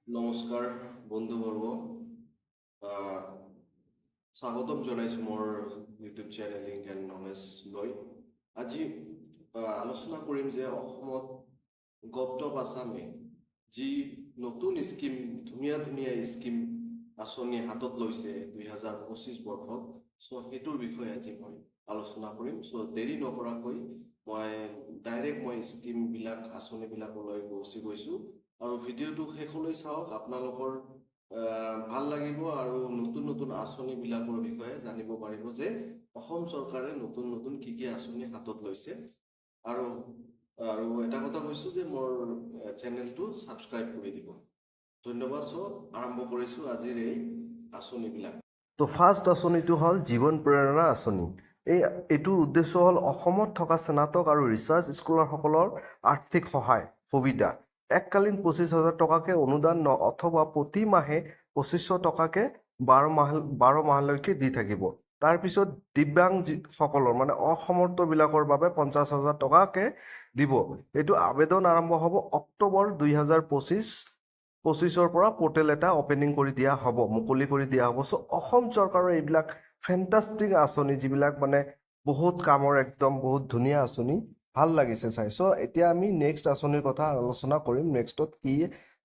নমস্কাৰ বন্ধুবৰ্গ, স্বাগতম জনাইছোঁ মোৰ ইউটিউব চেনেল লিংক এণ্ড নলেজলৈ। আজি আলোচনা কৰিম যে অসমত গভট অফ আছামে যি নতুন স্কিম, ধুনীয়া ধুনীয়া স্কিম, আঁচনি হাতত লৈছে 2025 বৰ্ষত, চ' সেইটোৰ বিষয়ে আজি মই আলোচনা কৰিম। চ' দেৰি নকৰাকৈ মই ডাইৰেক্ট মই স্কিমবিলাক, আঁচনিবিলাকলৈ গুচি গৈছোঁ আৰু ভিডিঅ'টো শেষলৈ চাওক, আপোনালোকৰ ভাল লাগিব আৰু নতুন নতুন আঁচনিবিলাকৰ বিষয়ে জানিব পাৰিব যে অসম চৰকাৰে নতুন নতুন কি কি আঁচনি হাতত লৈছে। আৰু এটা কথা কৈছোঁ যে মোৰ চেনেলটো ছাবস্ক্ৰাইব কৰি দিব। ধন্যবাদ। চ' আৰম্ভ কৰিছোঁ আজিৰ এই আঁচনিবিলাক। তো ফাৰ্ষ্ট আঁচনিটো হ'ল জীৱন প্ৰেৰণা আঁচনি। এইটোৰ উদ্দেশ্য হ'ল অসমত থকা স্নাতক আৰু ৰিচাৰ্চ স্কলাৰসকলৰ আৰ্থিক সহায় সুবিধা। এককালীন 25,000 টকাকে অনুদান অথবা প্ৰতি মাহে 2500 টকাকে 12 মাহলৈকে দি থাকিব। তাৰপিছত দিব্যাং সকলৰ, মানে অসমৰ্থবিলাকৰ বাবে 50,000 টকাকে দিব। এইটো আবেদন আৰম্ভ হ'ব অক্টোবৰ 2025ৰ পৰা। পৰ্টেল এটা অপেনিং কৰি দিয়া হ'ব, মুকলি কৰি দিয়া হ'ব। চ' অসম চৰকাৰৰ এইবিলাক ফেণ্টাষ্টিক আঁচনি, যিবিলাক মানে বহুত কামৰ, একদম বহুত ধুনীয়া আঁচনি, ভাল লাগিছে চাই। চ' এতিয়া আমি নেক্সট আঁচনিৰ কথা আলোচনা কৰিম। নেক্সটত কি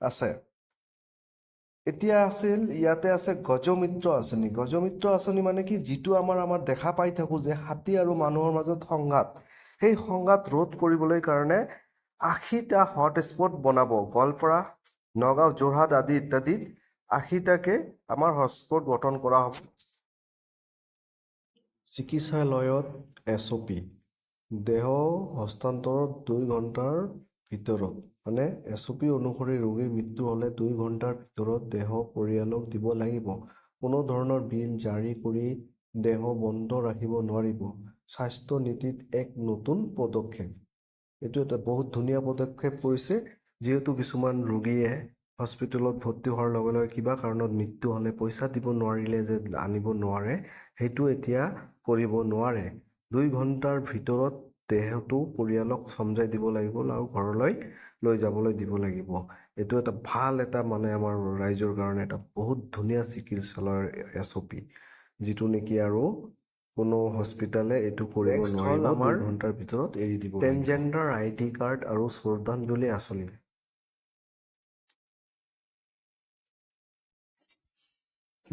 আছে? এতিয়া আছিল, ইয়াতে আছে গজমিত্ৰ আঁচনি। গজমিত্ৰ আঁচনি মানে কি? যিটো আমাৰ দেখা পাই থাকোঁ যে হাতী আৰু মানুহৰ মাজত সংঘাত, সেই সংঘাত ৰোধ কৰিবলৈ কাৰণে 80টা হটস্পট বনাব। গোৱালপাৰা, নগাঁও, যোৰহাট আদি ইত্যাদিত 80টাকে আমাৰ হটস্পট গঠন কৰা হ'ব। চিকিৎসালয়ত এছঅ'পি, দেহ হস্তান্তৰত 2 ঘণ্টাৰ ভিতৰত, মানে এছঅ'পি অনুসৰি ৰোগীৰ মৃত্যু হ'লে 2 ঘণ্টাৰ ভিতৰত দেহ পৰিয়ালক দিব লাগিব। কোনো ধৰণৰ বিল জাৰি কৰি দেহ বন্ধ ৰাখিব নোৱাৰিব। স্বাস্থ্য নীতিত এক নতুন পদক্ষেপ। এইটো এটা বহুত ধুনীয়া পদক্ষেপ কৰিছে, যিহেতু কিছুমান ৰোগীয়ে হস্পিটেলত ভৰ্তি হোৱাৰ লগে লগে কিবা কাৰণত মৃত্যু হ'লে পইচা দিব নোৱাৰিলে যে আনিব নোৱাৰে, সেইটো এতিয়া কৰিব নোৱাৰে। 2 ঘণ্টাৰ ভিতৰত দেহটো পৰিয়ালক চমজাই দিব লাগিব আৰু ঘৰলৈ লৈ যাবলৈ দিব লাগিব। এইটো এটা ভাল এটা, মানে আমাৰ ৰাইজৰ কাৰণে এটা বহুত ধুনীয়া চিকিৎসালয়ৰ এছঅ'পি, যিটো নেকি আৰু কোনো হস্পিটালে এইটো কৰিব Next হ'ল নোৱাৰিব। আমাৰ 2 ঘণ্টাৰ ভিতৰত এৰি দিব লাগিব। ট্ৰেন্সজেণ্ডাৰ আইডি কাৰ্ড আৰু শ্ৰদ্ধাঞ্জলি আঁচনি।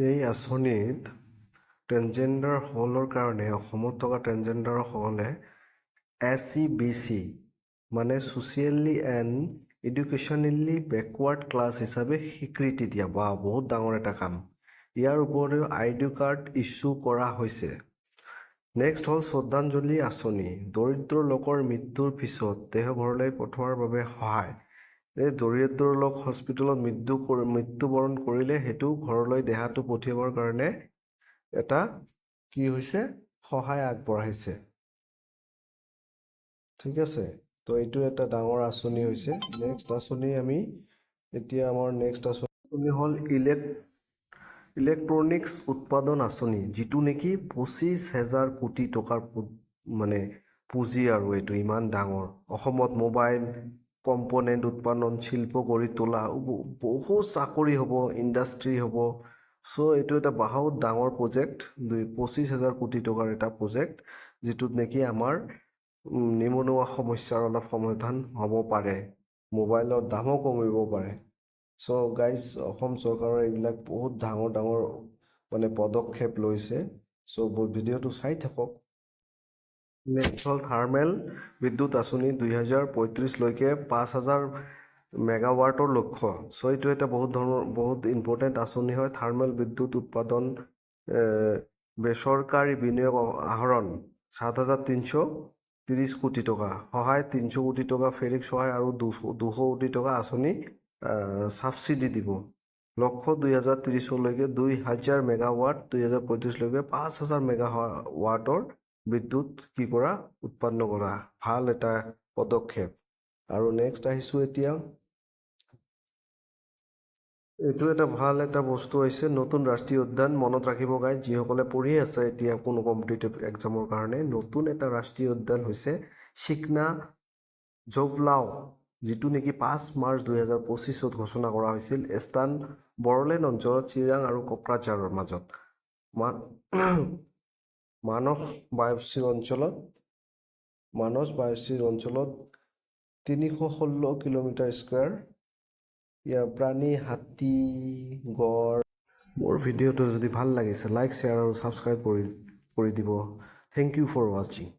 এই আঁচনিত ট্ৰেন্সজেণ্ডাৰসকলৰ কাৰণে, অসমত থকা ট্ৰেন্সজেণ্ডাৰসকলে এছইবিচি, মানে ছ'চিয়েলি এণ্ড এডুকেশ্যনেলি বেকৱাৰ্ড ক্লাছ হিচাপে স্বীকৃতি দিয়া বা বহুত ডাঙৰ এটা কাম। ইয়াৰ উপৰিও আইডি কাৰ্ড ইছ্যু কৰা হৈছে। নেক্সট হ'ল শ্ৰদ্ধাঞ্জলি আঁচনি। দৰিদ্ৰ লোকৰ মৃত্যুৰ পিছত দেহ ঘৰলৈ পঠোৱাৰ বাবে সহায়। এই দৰিদ্ৰ লোক হস্পিটেলত মৃত্যুবৰণ কৰিলে সেইটো ঘৰলৈ দেহাটো পঠিয়াবৰ কাৰণে এটা কি হৈছে, সহায় আগবঢ়াইছে। ঠিক আছে। তো এইটো এটা ডাঙৰ আঁচনি হৈছে। নেক্সট আঁচনি আমি এতিয়া, আমাৰ নেক্সট আঁচনি হ'ল ইলেক্ট্ৰনিক্স উৎপাদন আঁচনি, যিটো নেকি 25,000 কোটি টকাৰ মানে পুঁজি আৰু এইটো ইমান ডাঙৰ। অসমত মোবাইল কম্পনেণ্ট উৎপাদন শিল্প গঢ়ি তোলা, বহু চাকৰি হ'ব, ইণ্ডাষ্ট্ৰী হ'ব। চ' এইটো এটা বহুত ডাঙৰ প্ৰজেক্ট, 25,000 কোটি টকাৰ এটা প্ৰজেক্ট, যিটোত নেকি আমাৰ নিবনুৱা সমস্যাৰ অলপ সমাধান হ'ব পাৰে, মোবাইলৰ দামো কমিব পাৰে। চ' গাইজ, অসম চৰকাৰৰ এইবিলাক বহুত ডাঙৰ ডাঙৰ মানে পদক্ষেপ লৈছে। চ' ভিডিঅ'টো চাই থাকক। নেক্সট হ'ল থাৰ্মেল বিদ্যুৎ আঁচনি, 2035লৈকে 5000 মেগাৱাটৰ লক্ষ্য। চ' এইটো এটা বহুত ধৰণৰ, বহুত ইম্পৰ্টেণ্ট আঁচনি হয়। থাৰ্মেল বিদ্যুৎ উৎপাদন, বেচৰকাৰী বিনিয়োগ আহৰণ, 7330 কোটি টকা সহায়, 300 কোটি টকা ফেৰিক সহায় আৰু 200 কোটি টকা আঁচনি ছাবচিডি দিব। লক্ষ্য 2030লৈকে 2000 মেগাৱাট, 2035লৈকে 5000 মেগাৱাটৰ বিদ্যুৎ কি কৰা, উৎপন্ন কৰা। ভাল এটা পদক্ষেপ। আৰু নেক্সট আহিছোঁ এতিয়া, এইটো এটা ভাল এটা বস্তু হৈছে নতুন ৰাষ্ট্ৰীয় উদ্যান। মনত ৰাখিব গাইজ, যিসকলে পঢ়ি আছে এতিয়া কোনো কম্পিটিটিভ এক্সামৰ কাৰণে, নতুন এটা ৰাষ্ট্ৰীয় উদ্যান হৈছে চিকনা জৌলাও। যিটো নেকি 5 মাৰ্চ 2025ত ঘোষণা কৰা হৈছিল। স্থান বড়োলেণ্ড অঞ্চলত চিৰাং আৰু কোকৰাঝাৰৰ মাজত মানস বায়'স্ফিয়াৰ অঞ্চলত 316 কিলোমিটাৰ স্কুৱেৰ। ইয়াৰ প্ৰাণী হাতী, গঁড়। মোৰ ভিডিঅ'টো যদি ভাল লাগিছে, লাইক, শ্বেয়াৰ আৰু ছাবস্ক্ৰাইব কৰি দিব। Thank you for watching.